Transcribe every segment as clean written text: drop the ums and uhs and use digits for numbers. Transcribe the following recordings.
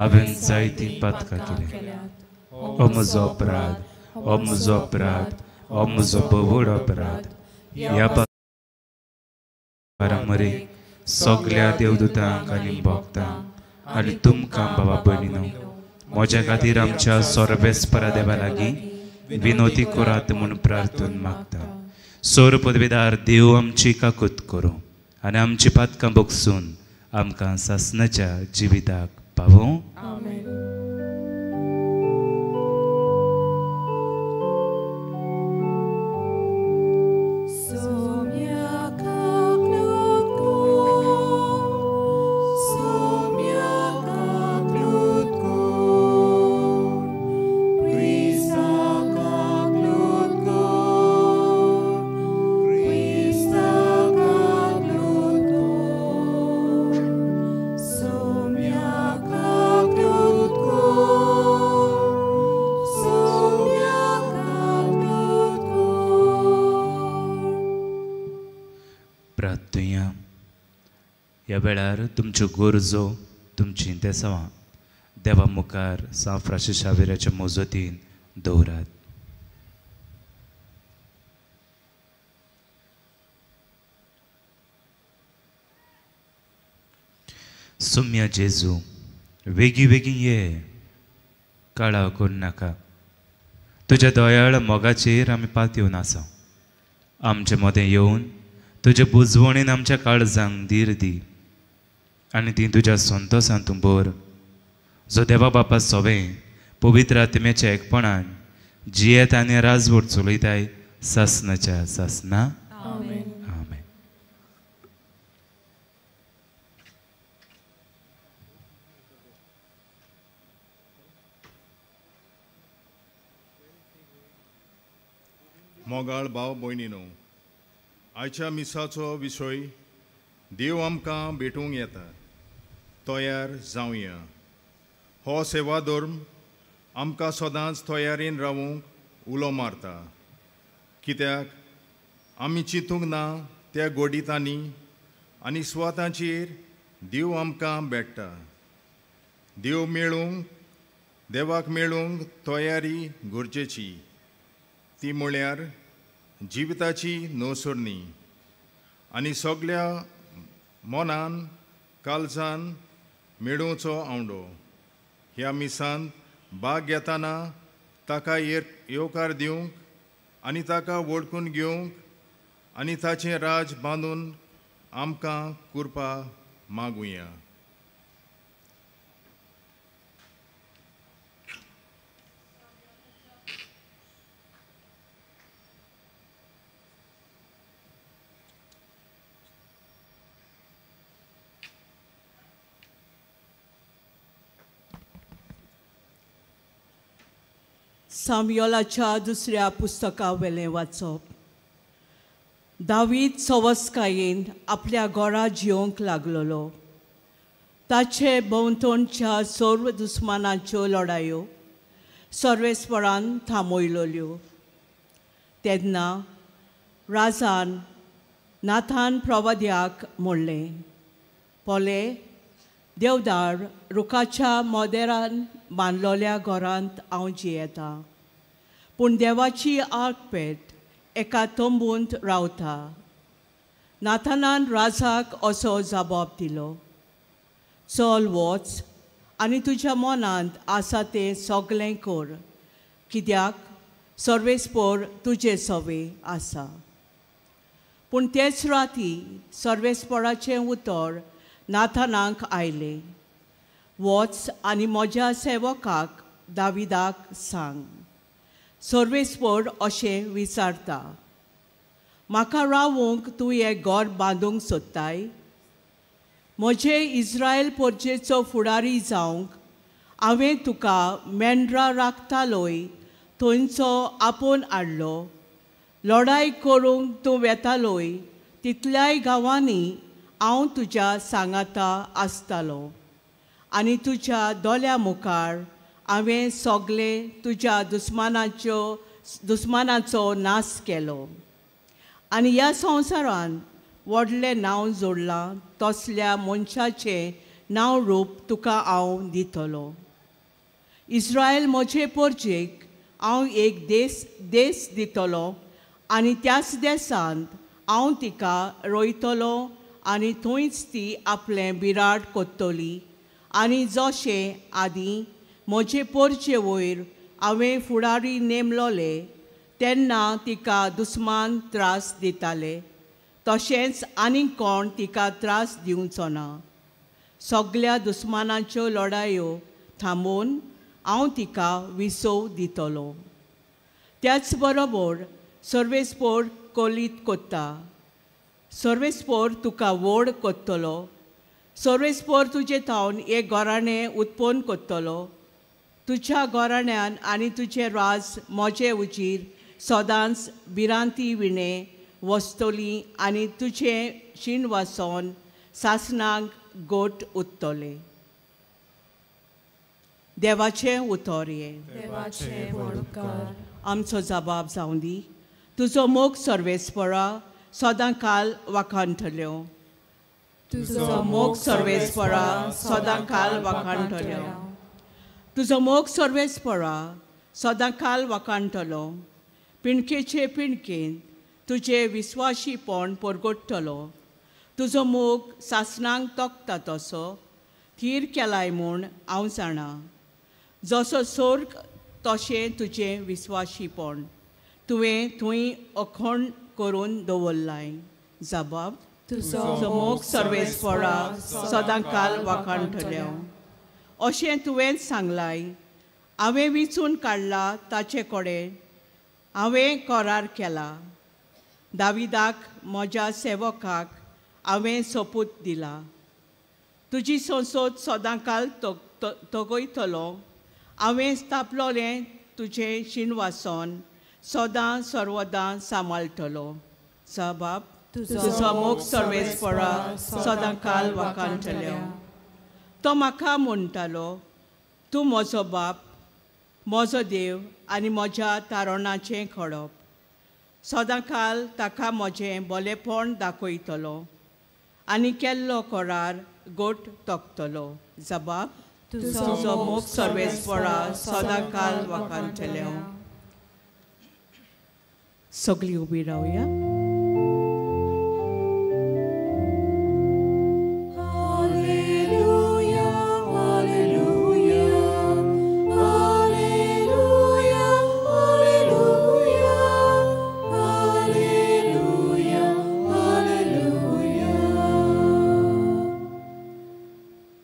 हांवें जायतीं पातकां केल्या. हो म्हजो अपराध, हो म्हजो अपराध, हो म्हजो भोव अपराध. ह्या पारामरे सगल्या देवदूतांक आनी भक्तांक आनी तुमकां बाबा भयणीनो म्हज्या खातीर आमच्या सर्वेस्परा देवा लागीं विनोती करात म्हूण प्रार्थन मागता. सोर पदवीदार देव आमची काकूत करूं आनी आमची पातकां बगसून आमकां सासणाच्या जिविताक पावों. ह्या वेळार तुमच्यो गरजो तुमचीं तेसांवां देवा मुखार सांत फ्रांसीस शावेराच्या मजतीन दवरात. सुम्या जेजू वेगीं वेगीं ये, काळाव करूं नाका. तुज्या दयाळ मोगाचेर आमी पातयेवन आसा. आमचे मदें येवन तुजे बुजवणेन आमच्या काळजांक धीर दी आनी ती तुज्या संतोसान तूं भर, जो देवा बापा सोवें पवित्र आत्म्याच्या एकपणान जियेत आनी राजवट चलयताय सासणाच्या सासना. आमेन. मोगाळ भाव भयणीनो, आयच्या मिसाचो विशय देव आमकां भेटूंक येता, तयार जावया. हो सेवा धर्म आमकां सदांच तयारेन रावूंक उलो मारता, कित्याक आमी चिंतूंक ना त्या गोडितांनी आनी सुवातांचेर देव आमकां भेट्टा. देव मेळूंक, देवाक मेळूंक तयारी गरजेची, ती म्हळ्यार जिविताची नवसरणी आनी सगल्या मनान काळजान मेळोवचो आवडो. ह्या मिसांत भाग घेतना ताका येवकार दिवंक आनी ताका वळखून घेवंक आनी ताचें राज बांदून आमकां कृपा मागुया. सामुएलाच्या दुसऱ्या पुस्तका वेलें वाचप. दावीद सवस्कायेन आपल्या घरा जियोंक लागलोलो. ताचे भोंवतणच्या सर्व दुस्मानाच्यो लढायो सर्वेस्परान थांबयल्यो. तेन्ना राजान नाथान प्रवाद्याक म्हणलें, पळय, देवदार रुखाच्या मोदेरान बांदलोल्या घरांत हांव जियेतां, पूण देवाची आर्कपेट एका तंबूंत रावता. नाथानान राजाक असो जबाब दिलो, चल वच आनी तुज्या मनांत आसा तें सगळें कर, कित्याक सर्वेस्पोर तुजे सवे आसा. पूण तेच राती सर्वेस्पोराचें उतर नाथानाक आयलें, वच आनी म्हज्या सेवकाक दाविदाक सांग, सर्वेस्पोर अशें विचारता, म्हाका रावूंक तूं हें घर बांदूंक सोदताय? म्हजे इस्रायल पोरजेचो फुडारी जावंक हांवें तुका मेंढरां राखतालोय थंयचो आपोवन हाडलो. लढाय करूंक तूं वेतालोय तितल्याय गांवांनी हांव तुज्या सांगाता आसतालो आनी तुज्या दोळ्या मुखार हांवें सगळे तुज्या दुस्मानाचो नाश केलो. आनी ह्या संवसारांत व्हडलें नांव जोडलां तसल्या मनशाचें नांव रूप तुका हांव दितलो. इस्रायल म्हजे पोरजेक हांव एक देश दितलो आनी त्याच देशांत हांव तिका रोयतलो आनी थंयच ती आपलें बिराड कोत्तली. आनी जशें आदीं म्हजे पोरजे वयर हांवें फुडारी नेमलोले तेन्ना तिका दुस्मान त्रास दिताले तशेंच आनीक कोण तिका त्रास दिवचो ना. सगळ्या दुस्मानाच्यो लडायो थांबोवन हांव तिका विसव दितलो. त्याच बरोबर सर्वेस्पोर कोलीत कोत्ता, सर्वेस्पोर तुका व्हड कोत्तलो, सर्वेस्पोर तुजे थावन एक घराणें उत्पन्न कोत्तलो. तुज्या घराण्यान आनी तुजें राज म्हजे उजीर सदांच भिरांती विणें वसतली आनी तुजें शिणवासन सासणाक गोट उत्तलें. देवाचें उतर हें. आमचो जबाब जावं दी. तुजो मोग सर्वेस्परा सदां काल वाखाणटल्यो. तुजो मोग सर्वेस्परा सदां काल वाखाणटल्यो. तुजो मोग सर्वेस्परा सदां काल वाखाणटलो. पिणकेचे पिणकेन तुजें विस्वाशीपण परगट्टलो. तुजो मोग सासणांक तोखता तसो थीर केलाय म्हूण हांव जाणा. जसो सोर्ग तशें तुजें विस्वाशीपण तुवें थंय अखंड करून दवरलाय. जबाब तुजो मोग सर्वेस्परा सदां काल वाखाणटल्यो. अशें तुवें सांगलाय. हांवें विचून काडला ताचे कडेन हांवें करार केला. दाविदाक म्हज्या सेवकाक हांवें सोपूत दिला. तुजी संसद सदां काल तगयतलो. हांवें स्थापलोलें तुजें शिणवासन सदां सर्वदां सांबाळटलो. जबाब तुजो मोग सर्वेस्परा सदां काल वाखाणटल्यो. तो म्हाका म्हणटालो, तूं म्हजो बाप, म्हजो देव आनी म्हज्या तारणाचें खडप. सदां काल ताका म्हजें बलेपण दाखयतलो आनी केल्लो करार गोट तोखतलो. जबाब तुजो मोग सर्वेस्परा सदां काल वाखाणटल्यो. सगळीं उबी रावया.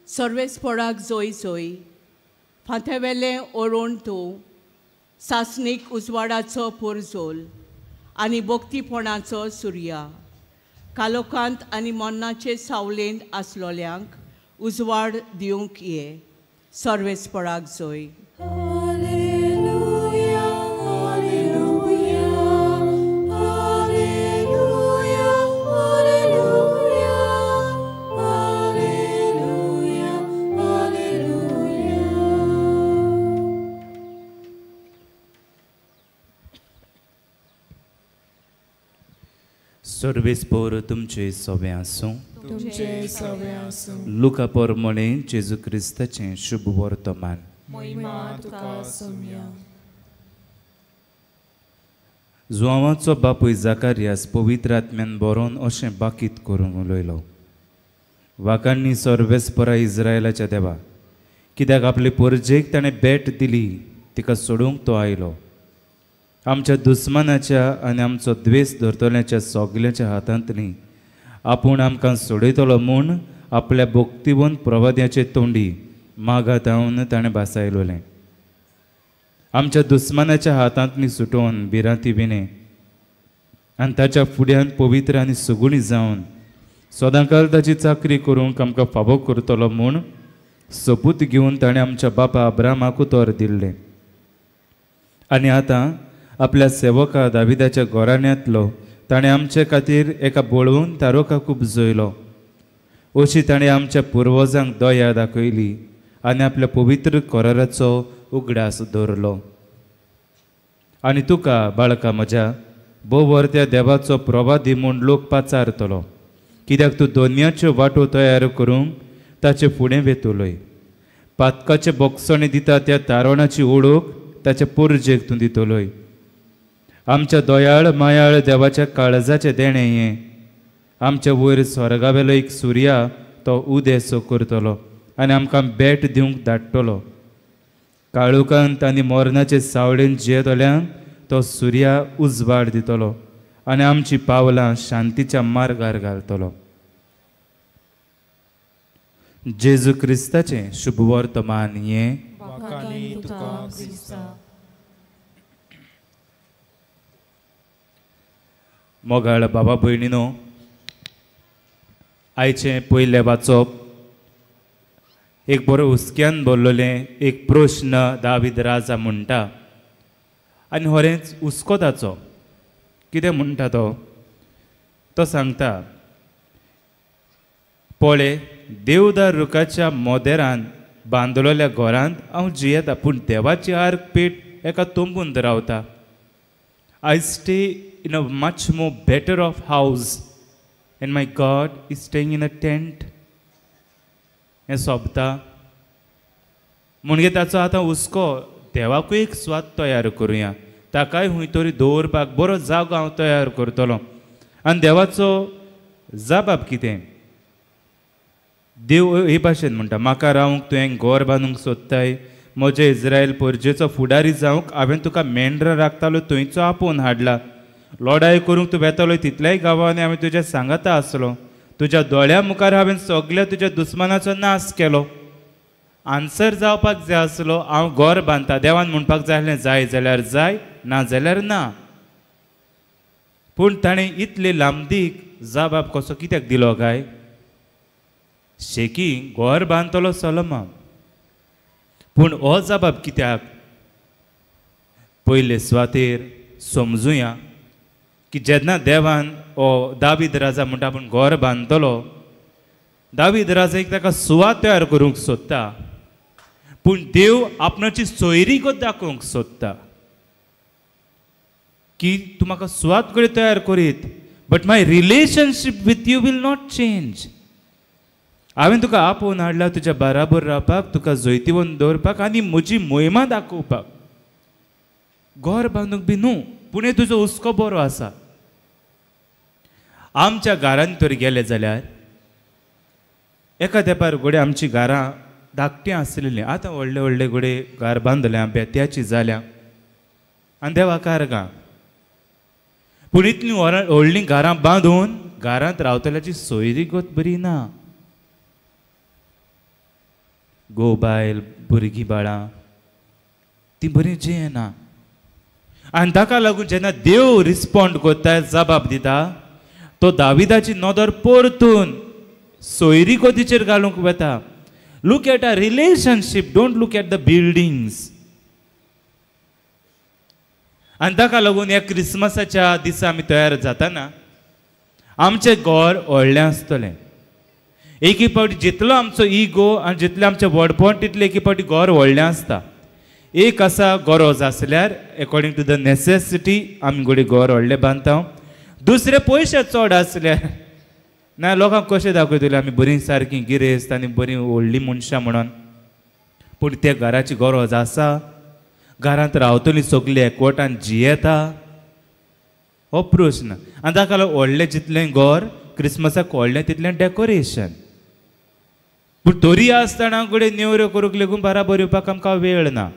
सर्वेस्पराक जोय जोय फांत्यावेलें ओरोण तूं सासणीक उजवाडाचो पुरजोल आनी भक्तीपणाचो सुर्या. कालोकांत आनी मन्नाचे सावलेंत आसलोल्यांक उजवाड दिवंक ये. सर्वेस्पराक जोय. सर्वेस्पोर तुमचे सवे आसूं. लुका पोरमोणे जेजू क्रिस्ताचें शुभ वर्तमान. जुआंवाचो बापूय जाकारियास पवित्र आत्म्यान बरोवन अशें बाकीत करूंक उलयलो. वाकांनी सर्वेस्परा इस्रायलाच्या देवा, कित्याक आपले पोरजेक ताणें भेट दिली, तिका सोडूंक तो आयलो. आमच्या दुस्मानाच्या आनी आमचो द्वेस धरतल्याच्या सगल्यांच्या हातांतली आपूण आमकां सोडयतलो म्हूण आपल्या भक्तिवंत प्रवाद्याचे तोंडी मागात हांवन ताणें भासायलोलें. आमच्या दुस्मानाच्या हातांतली सुटोवन भिरांती विणे आनी ताच्या फुड्यान पवित्र आनी सुगुणी जावन सदांकाल ताची चाकरी करूंक आमकां फावो करतलो म्हूण सोपूत घेवन ताणें आमच्या बापा अब्रामाक उतर दिल्लें. आनी आतां आपल्या सेवका दाविदाच्या घराण्यांतलो ताणें आमचे खातीर एका बळवंत तारोकाक उपजयलो. अशी ताणें आमच्या पुर्वजांक दया दाखयली आनी आपल्या पवित्र कराराचो उगडास दवरलो. आनी तुका बाळका म्हज्या भोवर त्या देवाचो प्रवादी म्हूण लोक पाचारतलो, कित्याक तूं दोनयाच्यो वाटो तयार करूंक ताचे फुडें वेतलोय. पातकाचे बोगसणे दिता त्या तारवणाची ओळख ताचे पोरजेक तूं दितलोय. आमच्या दयाळ मायाळ देवाच्या काळजाचें देणें हें. आमच्या वयर स्वर्गावेलो एक सुर्या तो उदेसो करतलो आनी आमकां भेट दिवंक धाडटलो. काळोखांत आनी मरणाचे सावळेन जियेतल्यांक तो सुर्या उजवाड दितलो आनी आमची पावलां शांतीच्या मार्गार घालतलो. जेजू क्रिस्ताचें शुभवर्तमान हें. मोगाळ बाबा भयणीनो, आयचें पयलें वाचप एक बरो हुस्क्यान बोल्लोलें एक प्रश्न दावीद राजा म्हणटा आनी होरेंच हुस्को ताचो. कितें म्हणटा तो? तो सांगता, पळय देवदार रुखाच्या मोदेरान बांदलेल्या घरांत हांव जियेता, पूण देवाची आर्क पेट एका तंबूंत रावता. I stay in a much more better off house and my God is staying in a tent. हें सोंपता म्हणजे ताचो आतां हुस्को, देवाकूय एक स्वाद तयार करुया, ताकाय खंय तरी दवरपाक बरो जागो हांव तयार करतलो. आनी देवाचो जबाब कितें? देव हे भाशेन म्हणटा, म्हाका रावंक तुवें घर बांदूंक सोदताय, म्हजे इस्रायल परजेचो फुडारी जावंक हांवें तुका मेंढरां राखतालो थंयचो आपोवन हाडला. लडाय करूंक तूं वेतालो तितल्याय गांवांनी हांवें तुज्या सांगाता आसलो. तुज्या दोळ्या मुखार हांवें सगल्या तुज्या दुस्मानाचो नाश केलो. आन्सर जावपाक जाय आसलो हांव घर बांदता. देवान म्हणपाक जाय आसलें जाय जाल्यार जाय, ना जाल्यार ना. पूण ताणें इतले लांबदीक जबाब कसो कित्याक दिलो काय? शेकी घर बांदतलो सलोमा, पूण हो जबाब कित्याक? पयले सुवातेर समजुया की जेन्ना देवान ओ दावीद राजा म्हणटा आपूण घर बांदतलो, दावीद राजा एक ताका सुवात तयार करूंक सोदता, पूण देव आपणाची सोयरीगत दाखोवंक सोदता की तूं म्हाका सुवात कडेन तयार करीत, but my relationship with you will not change. हांवें तुका आपोवन हाडला तुज्या बराबर रावपाक, तुका जैतिवंत दवरपाक आनी म्हजी मोहिमा दाखोवपाक. घर बांदूंक बी न्हू, पूण हे तुजो हुस्को बरो आसा. आमच्या घरांत तर गेले जाल्यार एका तेंपार घोडे आमची घरां धाकटीं आसलेलीं, आतां व्हडले व्हडले घोडे घर बांदल्या, बेत्याची जाल्या आनी देवा कारगां. पूण इतलीं व्हडलीं घरां बांदून घरांत रावतल्याची सोयरीगत बरी ना. घोव बायल भुरगीं बाळां तीं बरीं जियेना. आनी ताका लागून जेन्ना देव रिस्पोंड करता, जबाब दिता, तो दाविदाची नदर परतून सोयरीगतीचेर घालूंक वता. Look at a relationship, don't look at the buildings. आनी ताका लागून ह्या क्रिसमसाच्या दिसा आमी तयार जाताना आमचें घर व्हडलें आसतलें. एक एक फावटी जितलो आमचो इगो आनी जितलें आमचें व्हडपण तितलें एक फावटी घर व्हडलें आसता. एक आसा गरज आसल्यार एकोर्डिंग टू the necessity आमी घोडये घर व्हडलें बांदता. दुसरे पयशे चड आसल्यार ना लोकांक कशें दाखयतले आमी बरीं सारकीं गिरेस्त आनी बरीं व्हडलीं मनशां म्हणून. पूण त्या घराची गरज आसा, घरांत रावतलीं सगलीं एकवटान जियेता, हो प्रश्न. आनी ताका लागून व्हडलें जितलें घर क्रिसमसाक व्हडलें तितलें डेकोरेशन. पूण तरी आसतना घडये नेवऱ्यो करूंक लेगून बराबर येवपाक आमकां वेळ ना.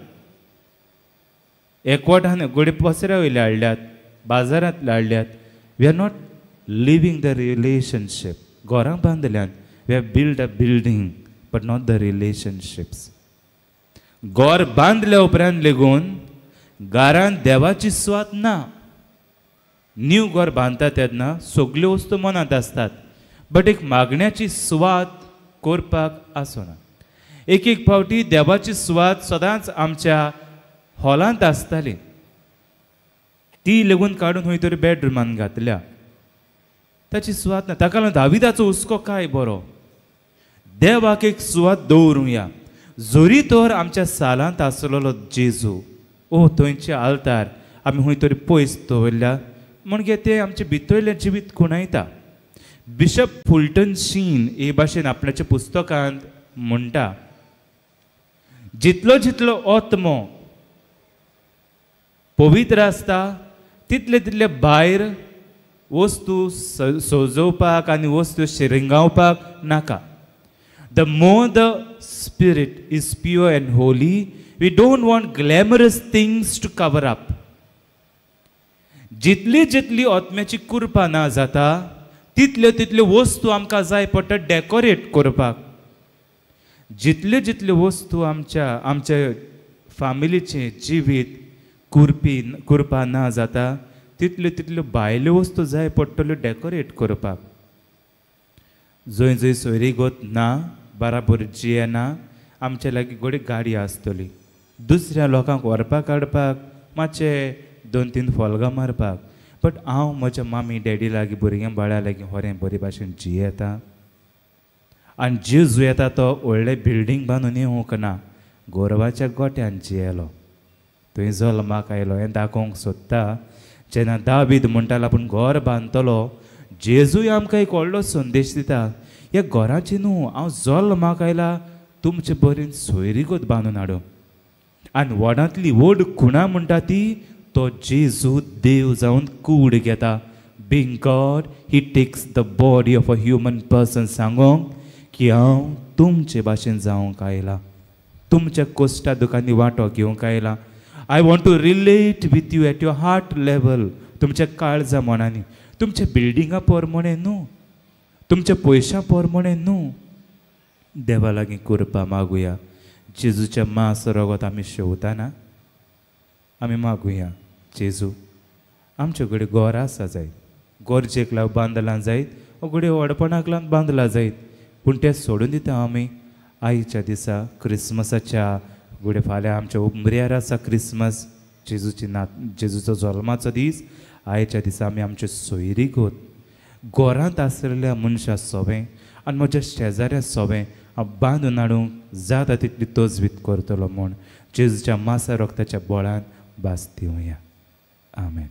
एकवटान घडये पसऱ्या वयले हाडल्यात, बाजारांतले हाडल्यात. We are not living the relationship. घरां बांदल्यात, we have build a building but not the relationships. घर बांदल्या उपरांत लेगून घरांत देवाची सुवात ना. न्यू घर बांदता तेन्ना सगल्यो वस्तू मनांत आसतात, बट एक मागण्याची सुवात करपाक आसना. एक एक फावटी देवाची सुवात सदांच आमच्या हॉलांत आसताली, ती लेगून काडून खंय तरी बेडरुमान घातल्या, ताची सुवात ना. ताका लागून दाविदाचो हुस्को काय बरो, देवाक एक सुवात दवरुया. जरी तर आमच्या सालांत आसलेलो जेजू, ओ थंयचे आल्तार आमी खंय तरी पयस दवरल्या म्हणजे ते आमचे भितरलें जिवीत खुणायता. बिशप फुलटन शीन हे भाशेन आपल्याच्या पुस्तकांत म्हणटा, जितलो जितलो आत्मो पवित्र आसता तितले तितले भायर वस्तू सजोवपाक आनी वस्तू शिरंगावपाक नाका. The more the spirit is pure and holy, we don't want glamorous things to cover up. जितली जितली आत्म्याची कृपा ना जाता तितल्यो तितल्यो वस्तू आमकां जाय पडटा डेकोरेट करपाक. जितल्यो जितल्यो वस्तू आमच्या आमच्या फामिलीचें जिवीत कुरपी कृपा ना जाता तितल्यो तितल्यो भायल्यो वस्तू जाय पडटल्यो डेकोरेट करपाक. जंय जंय सोयरीगत ना, बराबर जियेना, आमच्या लागीं घडये गाडी आसतली दुसऱ्या लोकांक व्हरपाक हाडपाक, मातशें दोन तीन फोल्गां मारपाक, बट हांव म्हज्या मामी डॅडी लागीं भुरग्यां बाळ्या लागीं होरें बरे भाशेन जियेता. आनी जेजू येता तो व्हडलें बिल्डींग बांदून येवंक ना, गोरवाच्या गोट्यान जियेलो, थंय जल्माक आयलो हें दाखोवंक सोदता. जेन्ना दावीद म्हणटालो आपूण घर बांदतलो, जेजूय आमकां एक व्हडलो संदेश दिता, ह्या घराची न्हू हांव जल्माक आयला तुमचे बरेन सोयरीगत बांदून हाडूं. आनी व्हडांतली व्हड खुणा म्हणटा ती तो जेजू देव जावन कूड घेता. Being God he takes the body of a human person, सांगोंक की हांव तुमचे भाशेन जावंक आयला, तुमच्या कोश्टा दुकांनी वांटो घेवंक आयला. I want to relate with you at your heart level, तुमच्या काळजा मनांनी, तुमच्या बिल्डिंगा पोरमोणे न्हू, तुमच्या पयशां पोरमोणे न्हू. देवा लागीं कृपा मागुया. जेजूच्या मांस रगत आमी शेवताना आमी मागुया, जेजू आमचे कडेन घर आसा जायत, गरजेक लागून बांदलां जायत, घडये व्हडपणाक लागून बांदलां जायत, पूण तें सोडून दिता आमी आयच्या दिसा क्रिसमसाच्या घडये फाल्यां आमच्या उमऱ्यार आसा क्रिसमस, जेजूची ना जेजूचो जल्माचो दीस. आयच्या दिसा आमी आमचे सोयरीगत घरांत आसलेल्या मनशां सोबें आनी म्हज्या शेजाऱ्या सोबें हांव बांदून हाडूंक जाता तितली तजवीज करतलो म्हूण जेजूच्या मासा रक्ताच्या बळान भास दिवया. आमेन.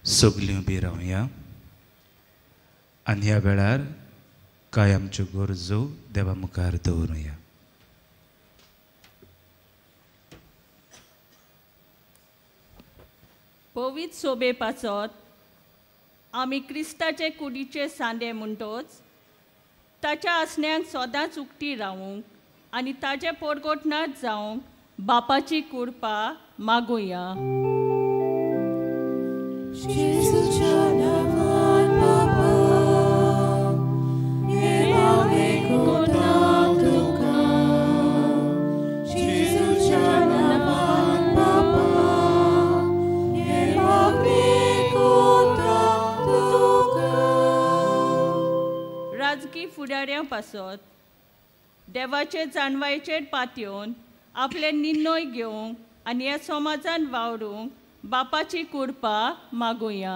सगळीं उबी रावया आनी ह्या वेळार कांय आमच्यो गरजो देवा मुखार दवरुया. पवित्र सोबे पासत आमी क्रिस्ताचे कुडीचे सांदे म्हणटोच ताच्या आसण्यांक सदांच उक्ती रावूंक आनी ताचे पोरगोटनाच जावंक बापाची कृपा मागुया. राजकी फुडाऱ्यां पासत देवाचे जाणवायचेर पातयेवन आपले निर्णय घेवंक आनी ह्या समाजान वावरूंक बापाची कृपा मागुया.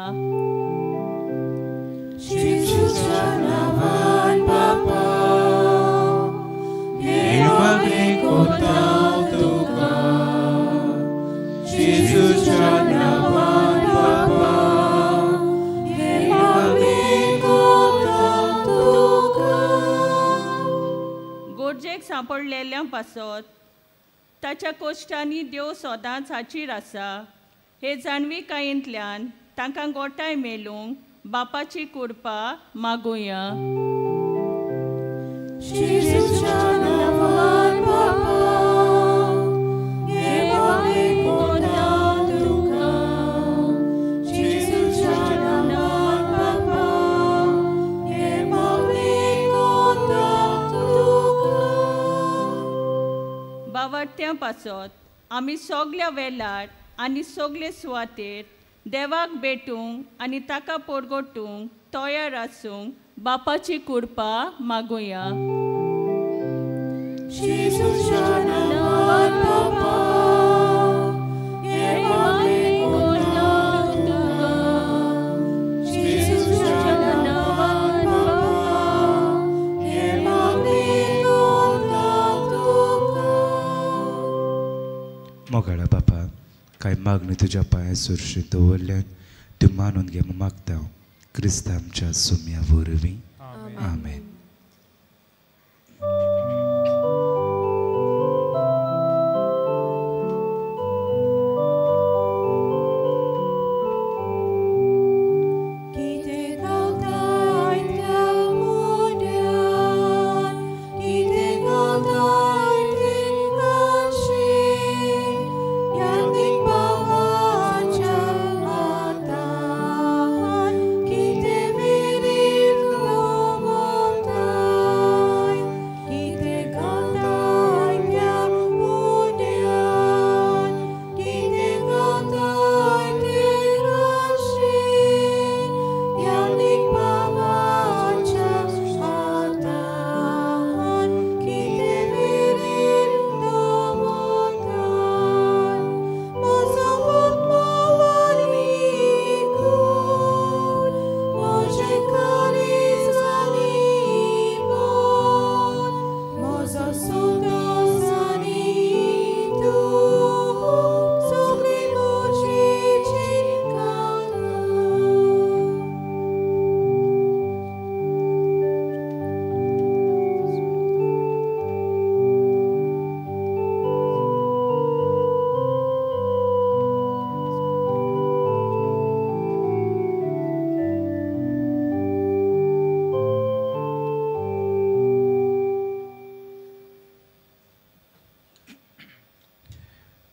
गरजेक सांपडलेल्या पासत ताच्या कोश्टांनी देव सदांच हाजीर आसा हे जाणविकायेंतल्यान तांकां गोठाय मेळूंक बापाची कृपा मागुया. बावडत्यां पासत आमी सगल्या वेळार आनी सगळे सुवातेर देवाक भेटूंक आनी ताका पोरगोटूंक तयार आसूंक बापाची कृपा मागुया. मागणी तुज्या पांया सुरशी दवरल्यान त्यो मानून घे म्हूण मागता क्रिस्त आमच्या सुम्या वरवीं. आमेन.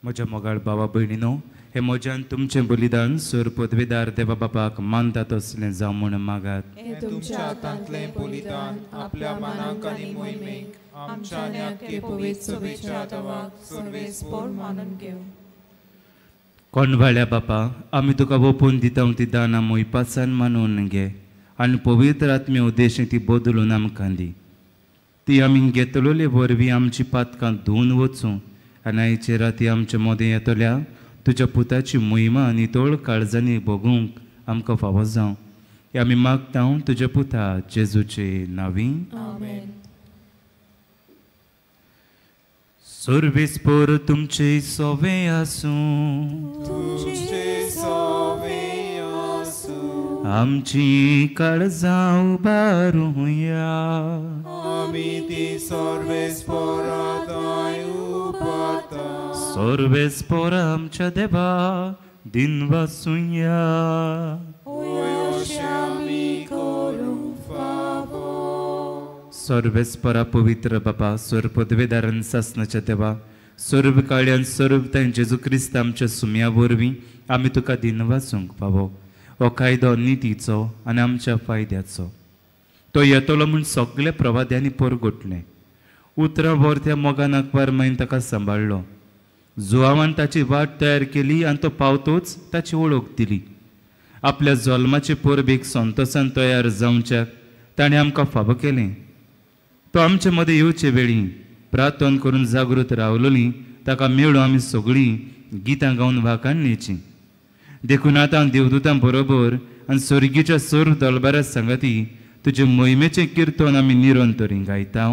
म्हज्या मोगाळ बाबा भयणीनो, हे म्हज्यान तुमचें बलिदान सुर पदवेदार देवा बापाक मानता तसलें जावं म्हूण मागात. हें तुमच्या हातांतलें बलिदान आपल्या मनाक आनी मोहिमेक आमच्या आनी आख्खे पवित्र सभेच्या देवाक सर्वेस्पोर मानून घेवं. कोणवाळ्या बापा, आमी तुका ओपून दिता ती दानां मोयपासान मानून घे आनी पवित्र आत्मे उद्देशी ती बदलून आमकां दी. ती आमी घेतलेले वरवीं आमची पातकां धुवन वचूं आनी आयचे राती आमचे मदें येतल्या तुज्या पुताची मोहिमा आनी तोळ काळजांनी भोगूंक आमकां फावो जावं. हें आमी मागता तुज्या पुता जेजूचे नांवी. आमेन. सर्वेस्पोर तुमचे सोवे आसूं, तुमचे सोवे आसूं. आमची काळजां उबारुया, आमी ती सर्वेस्पोरा थंय उबारता. सर्वेस्पोर आमच्या देवा दिनवासुया. सर्वेस्परा पवित्र बापा, सर्व पदवेदारान सासनाच्या देवा, सर्व काळ्यान सर्व थंय जेजू क्रिस्त आमच्या सुम्या वरवीं आमी तुका दिनवासूंक फावो. हो कायदो नितीचो आनी आमच्या फायद्याचो. तो येतलो म्हूण सगल्या प्रवाद्यांनी परगटलें. उतरां व्हर त्या मोगान अकबर मायन ताका सांबाळ्ळो. जुवावान ताची वाट तयार केली आनी तो पावतोच ताची वळख दिली. आपल्या जल्माचे परबेक संतोसान तयार जावच्याक ताणें आमकां फावो केलें. तो आमचे मदें येवचे वेळी प्रार्थना करून जागृत रावलोली ताका मेळूं आमी सगळीं गितां गावन वाखाणणेचीं. देखून आतां देवदूतां बरोबर आनी स्वर्गीच्या सर्व दलबारा सांगाती तुजे मोहिमेचें किर्तन आमी निरंतरी गायता.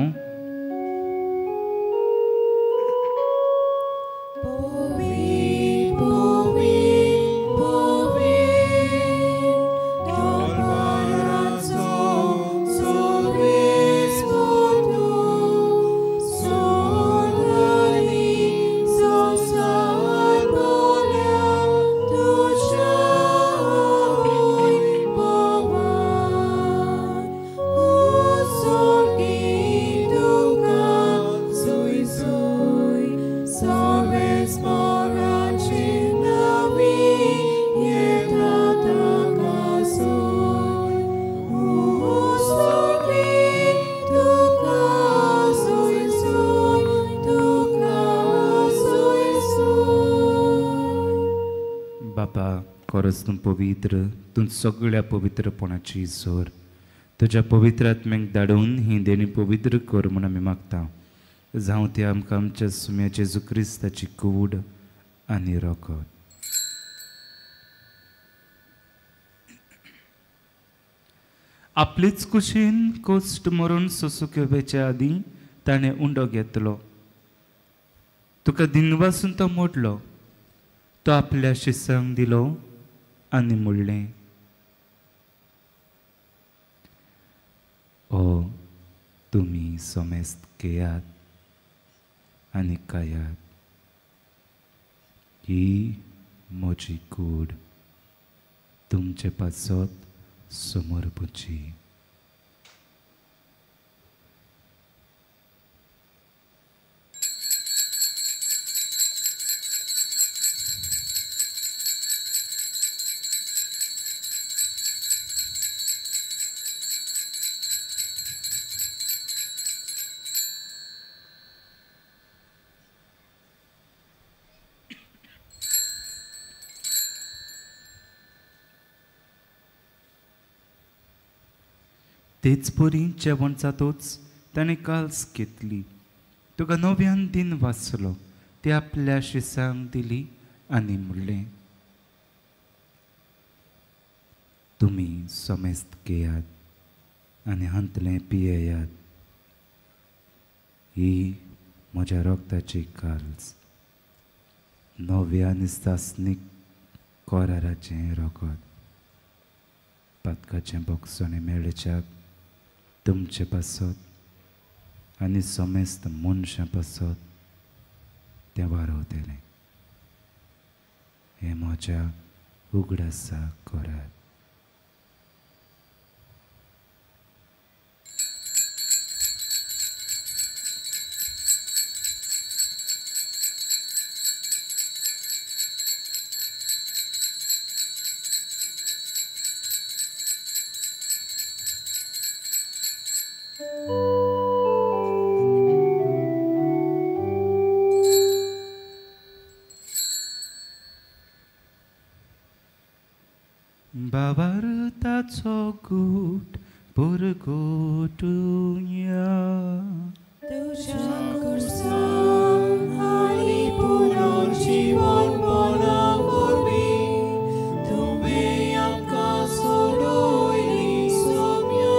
खरंच तूं पवित्र, तूं सगळ्या पवित्रपणाची जोर. तुज्या पवित्र आत्म्याक धाडून ही देणी पवित्र कर म्हूण आमी मागता. जावं ती आमकां आमच्या सुम्या जेजू क्रिस्ताची कूड आनी रगत. आपलेच कुशीन कोश्ट मरून सोसूंक येवच्या आदीं ताणें उंडो घेतलो. तुका दिनवासून तो मोडलो. तो आपल्या शिसांक दिलो आनी म्हणलें, ओ तुमी समेस्त घेयात आनी खायात, ही म्हजी कूड तुमचे पासत समर्पुची. तेच परी जेवण जातोच ताणें काल्स घेतली, तुका नव्यान दिन वाचलो, ते आपल्या शिसांक दिली आनी म्हणलें, तुमी समेस्त घेयात आनी हांतलें पियेयात, ही म्हज्या रक्ताची काल्स, नव्या आनी सासणीक कराराचें रगत, पातकाचें बोगसणें मेळच्याक तुमचे पासत आनी समेस्त मनशां पासत तें वारवतलें. हें म्हज्या उगडासाक करात. बाबारताचो गूट पुरगोटुया तुज्या खुर्सान आनी पुनर्जीवनपणा वरवीं तुवें आमकां सोडयली सोम्या,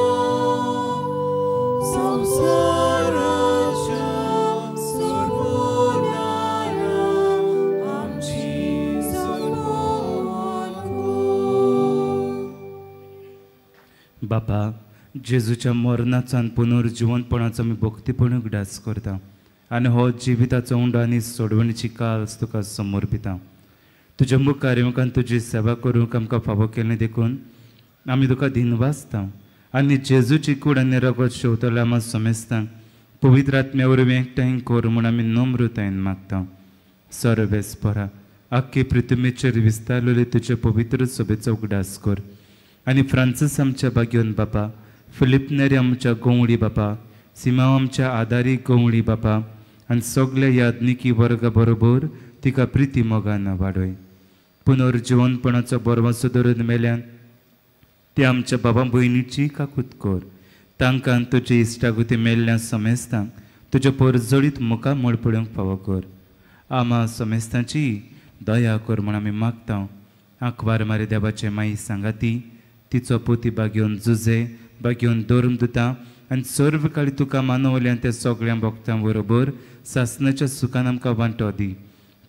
संवसाराच्या सोडवणारा आमची सोडवण कर. बाबा, जेजूच्या मरणाचो आनी पुनर्जिवनपणाचो आमी भक्तीपण उगडास करता आनी हो जिविताचो उंडो आनी सोडवणीची काल्स तुका समर्पिता. तुज्या मुखार येवंक आनी तुजी सेवा करूंक आमकां फावो केलें देखून आमी तुका दिनवासता आनी जेजूची कूड आनी रगत शेवतले आमकां समेस्तांक पवित्र आत्म्या वरवीं एकठांय कर म्हूण आमी नम्रतायेन मागता. सर्वेस्परा, आख्खे पृथ्वीचेर विस्तारलेले तुजे पवित्र सभेचो उगडास कर आनी फ्रांसीस आमच्या बागेवन बापा, फिलीप नेरी आमच्या गंवळी बापा, सिमांव आमच्या आदारी गंवळी बापा आनी सगल्या याज्ञिकी वर्गा बरोबर तिका प्रिती मोगान वाडय. पुनर्जिवनपणाचो बरवासो धरून मेल्यान ते आमच्या बाबा भयणीची काकूत कर. तांकां तुजे इश्टागती मेल्ल्या समेस्तांक तुज्या परजळीत मुखार मोड पळोवंक फावो कर. आमा समेस्तांची दया कर म्हूण आमी मागता. आंकवार मारी देवाचे माई सांगाती, तिचो पोती बागेवन जुजे बागेवन धर्म दिता आनी सर्व काळी तुका मानवल्यान त्या सगळ्या भक्तां बरोबर सासणाच्या सुखान आमकां वांटो दी.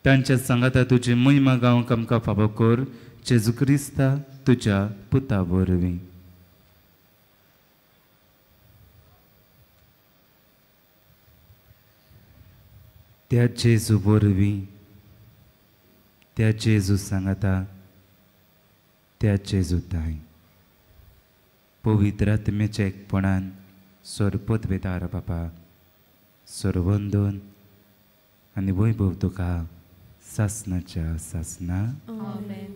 तांच्या सांगाता तुजी महिमा गावंक आमकां फावो कर, जेजू क्रिस्ता तुज्या पुता वरवीं. त्या जेजू वरवीं, त्या जेजू सांगाता, त्या जेजू ताई पवित्र आत्म्याच्या एकपणान सरपदवेदार बापा सरवंदन आनी वैभव तुका सासणाच्या सासना. आमेन.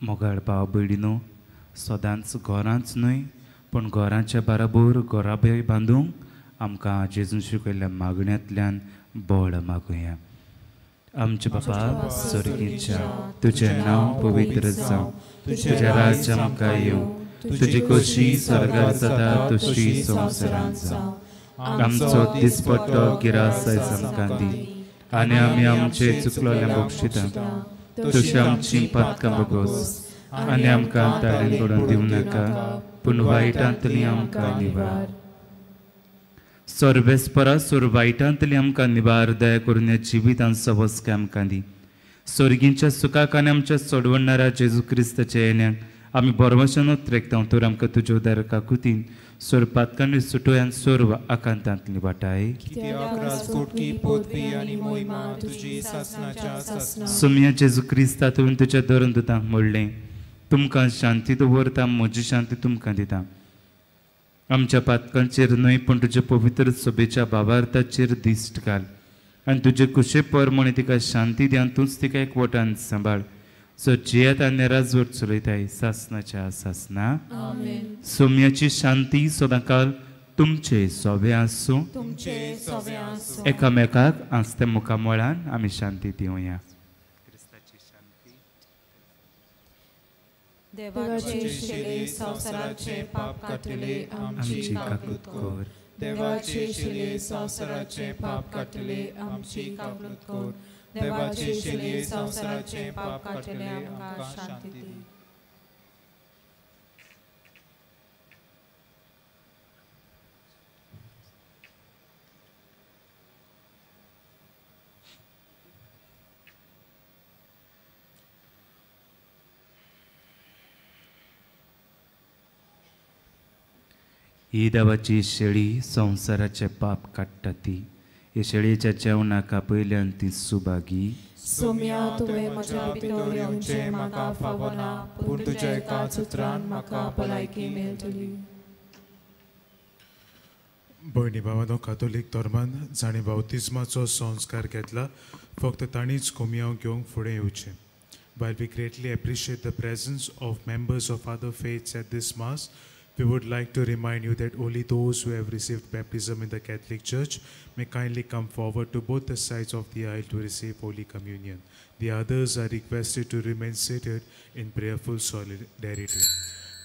मोगाळ भाव भयणीनो, सदांच घरांच न्हय पूण घराच्या बराबर घराबे बांदूंक आमकां जेजून शिकयल्ल्या मागण्यांतल्यान बळ मागुया. आमचे बापा स्वर्गीच्या, तुजें नांव पवित्र जावं, तुजें राज्य आमकां येवं, तुजी खोशी स्वर्गार जाता तशी संवसारांत जावं. आमचो दिसपट्टो गिरास आयज आमकां दी आनी आमी आमचे चुकलोले बक्षिता तशी आमची पातकां बगोस आनी आमकां ताळेन पडून दिवं नाका, पूण वायटांतली आमकां निवार. सर्वेस्परा सोर वायटांतली आमकां निवार. दया करून ह्या जिवितान सवस्के आमकां दी. सोर्गींच्या सुखाक आनी आमच्या सोडवणारा जेजू क्रिस्ताच्या येण्याक आमी बरवशान उत्रेकता. तर आमकां तुज्या उदार काकुतीन सोर पातकांनी सुटोयान सर्व आकांतांतली वाटाय. सोम्या जेजू क्रिस्ता तुवें तुज्या धरून दुतांक म्हणलें, तुमकां शांती दवरता, म्हजी शांती तुमकां दिता. आमच्या पातकांचेर न्हय पूण तुज्या पवित्र सभेच्या भावार्थाचेर दिश्ट घाल आनी तुजे कुशे परमणे तिका शांती दी आनी तूंच तिका एकवटान सांबाळ. सो जियेत आनी राजवट चलयताय सासनाच्या सासना. सोम्याची शांती सदांकाल तुमचे सोबे आसूं. एकामेकाक आसते मुखामळान आमी शांती दिवया. देवाचे शिले संवसाराचे पाप काडटले आमची काकूत कर. देवाचे शिले संवसाराचे पाप काडटले आमची काकूत कर. देवाचे शिले संवसाराचे पाप काडटले आमकां शांती दी. ही देवाची शेळी संवसाराचे पाप काडटा ती. हे शेळयेच्या जेवणाक आपयल्यान ती सुभागी. सोम्या तुवें म्हज्या भितर येवचें म्हाका फावना, पूण तुज्या एकाच उतरान म्हाका भलायकी मेळटली. भयणी भावानो, कातोलीक धर्मान जाणें बाप्तिज्माचो संस्कार घेतला फक्त तांणीच कोमियांव घेवंक फुडें येवचें. While we greatly appreciate the presence of members of other faiths at this mass, we would like to remind you that only those who have received baptism in the Catholic Church may kindly come forward to both the sides of the aisle to receive Holy Communion. The others are requested to remain seated in prayerful solidarity.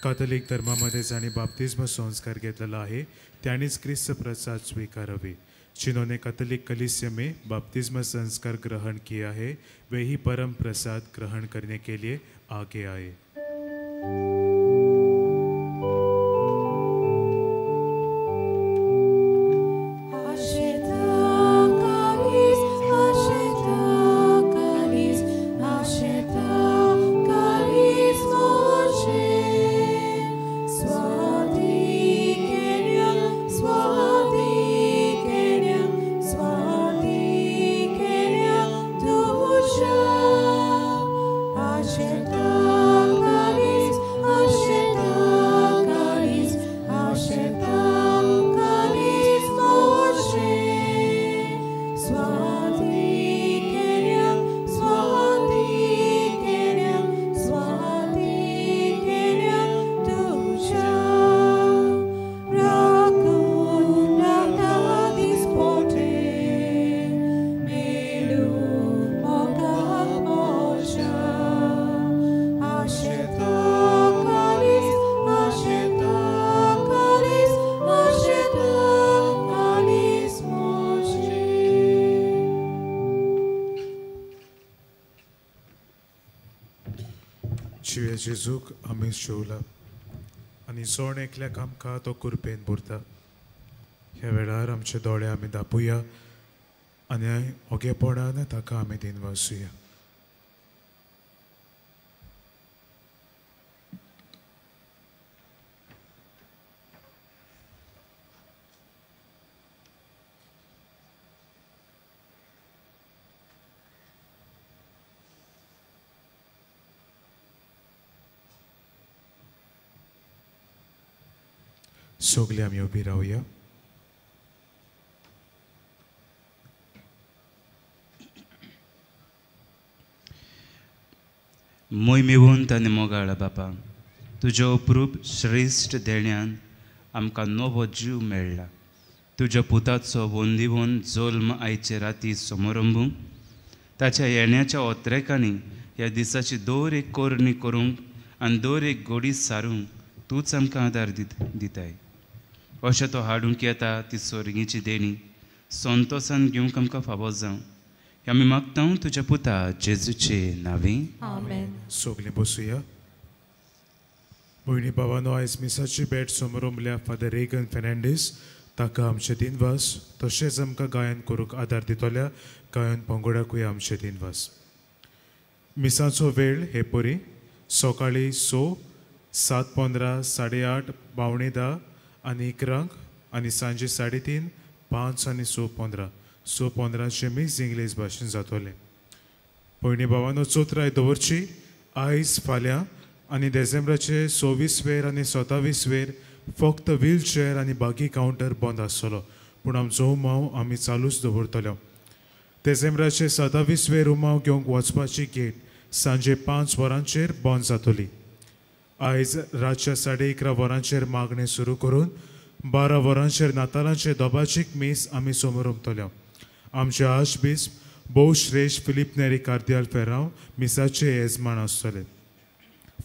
Catholic धर्मामध्ये जाणे बाप्तिज्म संस्कार घेतलेला आहे त्यांनीच क्रिस्त प्रसाद स्वीकारावे. जिन्होंने Catholic कलीसिया में बपतिस्मा संस्कार ग्रहण किया है वे ही परम प्रसाद ग्रहण करने के लिए आगे आए. जेजूक आमी जेवला आनी जोण एकल्याक आमकां तो कुरपेन भरता. ह्या वेळार आमचे दोळे आमी दापुया आनी ओगेपणान ताका आमी दिनवासुया. सगळे आमी उबी रावया. मोहिमेवंत आनी मोगाळ बापा, तुज्या अप्रूप श्रेश्ठ देण्यान आमकां नवो जीव मेळ्ळा. तुज्या पुताचो वंदिवन जल्म आयचे राती समारंभूंक ताच्या येण्याच्या ओत्रेकांनी ह्या दिसाची दर एक कोरणी करूंक आनी दर एक गोडी सारूंक तूंच आमकां आदार दिताय. अशें तो हाडूंक येता ती सोर्गीची देणी संतोसान घेवंक आमकां फावो जावं आमी मागता तुज्या पुता जेजूचे नांवे. आमेन. सगळीं बसुया. भयणी भावानो, आयज मिसाची भेट समोर फादर रेगन फेर्नांडीस ताका आमचे दिनवास, तशेंच आमकां गायन करूंक आदार दितल्या गायन पंगडाकूय आमचे दिनवास. मिसाचो वेळ हे परी सकाळीं 6, 7:15, 8:30, 9:45 आनी 11 आनी सांजे 3:30, 5 आनी 6:15. 6:15 मीस इंग्लीश भाशेन जातलें. भयणी भावानो, चौथराय दवरची आयज फाल्यां आनी डिसेंबराचे 26 वेर आनी 27 वेर फक्त व्हीलचेअर आनी बागी कावंटर बंद आसतलो, पूण आमचो उमाव आमी चालूच दवरतले. डिसेंबराचे 27 वेर उमाव घेवंक वचपाची गेट सांजे 5 वरांचेर बंद जातली. आयज रातच्या 11:30 वरांचेर मागणें सुरू करून 12 वरांचेर नातालांचे दोबाचीक मीस आमी समोरमतले. आमचे आर्चबिस्प भोवश्रेश्ठ फिलीप नेरी कार्दियाल फेरांव मिसाचे येजमान आसतले.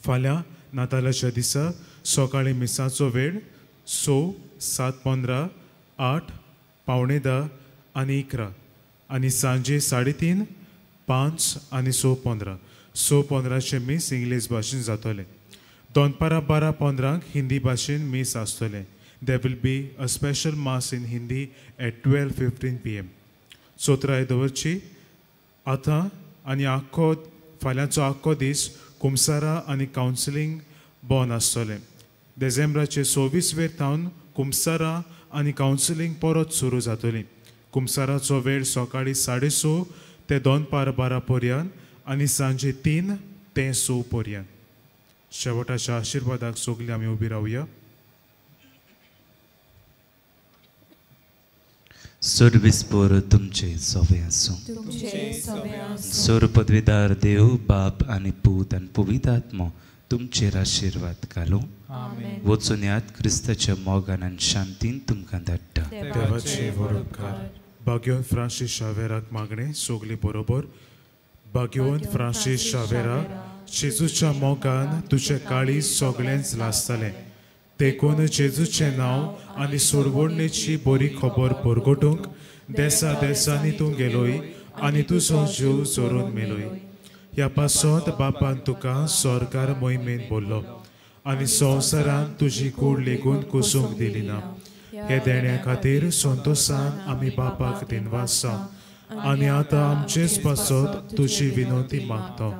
फाल्यां नातालाच्या दिसा सकाळीं मिसाचो वेळ 6, 7:15, 8, 9:45 आनी 11 आनी सांजे 3:30, 5 आनी 6:15. 6:15 मीस इंग्लीश भाशेन जातलें. दनपारां 12:15 हिंदी भाशेन मीस आसतलें. There will be a special mass in Hindi at 12:15 PM. चौथराय दवरची आतां आनी आख्खो फाल्यांचो आख्खो दीस कुमसारा आनी कावन्सिलींग बंद आसतलें. डिसेंबराचे 26 वेर थावन कुमसारा आनी कावन्सिलींग परत सुरू जातली. कुमसाराचो वेळ सकाळीं 6:30 ते दनपार 12 पर्यंत आनी सांजे 3 ते 6 पर्यंत. शेवटाच्या आशिर्वादाक सगळीं आमी उबी रावया. सर्विसपोर तुमचे सोवे आसूं. सोर पदवीदार देव बाप आनी पूत आनी पवित्र आत्मो तुमचेर आशिर्वाद घालूं. वचून यात क्रिस्ताच्या मोगान आनी शांतीन तुमकां धाडटा. देवाचे व्हड उपकार. भाग्यवंत फ्रांसीस शावेराक मागणें सगळीं बरोबर. भाग्यवंत फ्रांसीस शावेरा, जेजूच्या मोगान तुजें काळीज सगळेंच लासतलें, देखून जेजूचें नांव आनी सोडवणेची बरी खबर परगटूंक देसा देसांनी तूं गेलोय आनी तुजो जीव जोरून मेलोय. ह्या पासत बापान तुका सरकार मोहिमेन बोल्लो आनी संवसारान तुजी कूड लेगून कुसूंक दिली ना. हे देण्या खातीर संतोशान आमी बापाक दिनवासा आनी आतां आमचेच पासत तुजी विनवती मागता.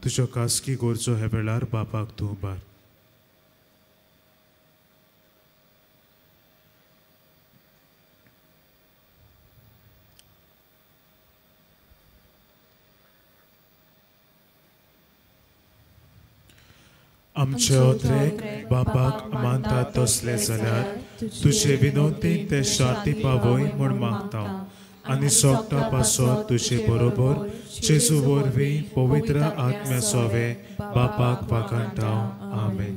तुज्यो खासगी गरजो ह्या वेळार बापाक तूं उबार. आमचे अत्रेक बापाक मानता तसले जाल्यार तुजे विनवतीन ते शांती पावय म्हूण मागता आनी सोगटा पासत तुजे बरोबर जेजू वरवीं पवित्र आत्म्या सोवे बापाक वाखाणटा. आमेन.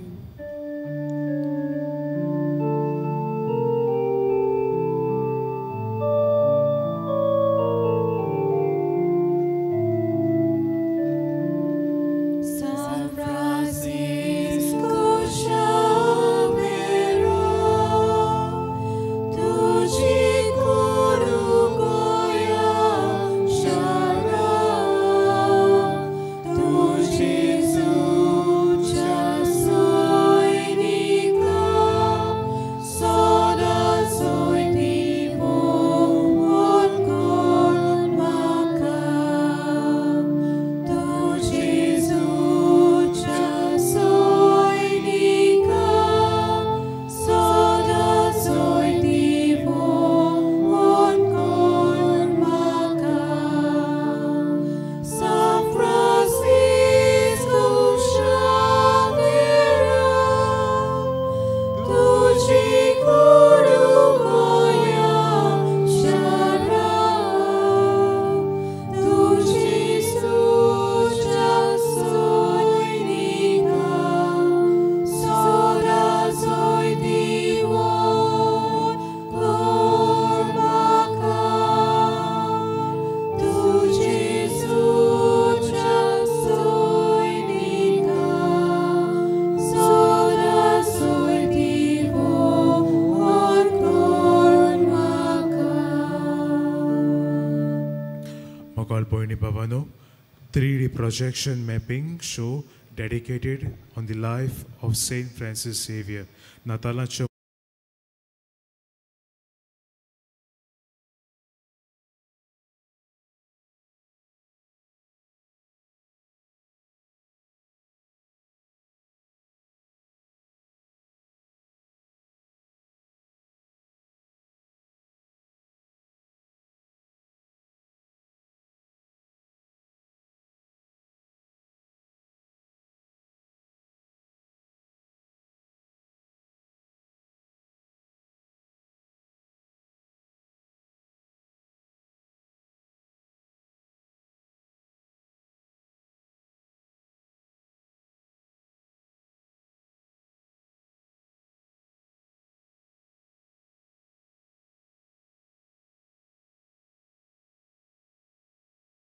3D projection mapping show dedicated on the life of Saint Francis Xavier. नातालांच्यो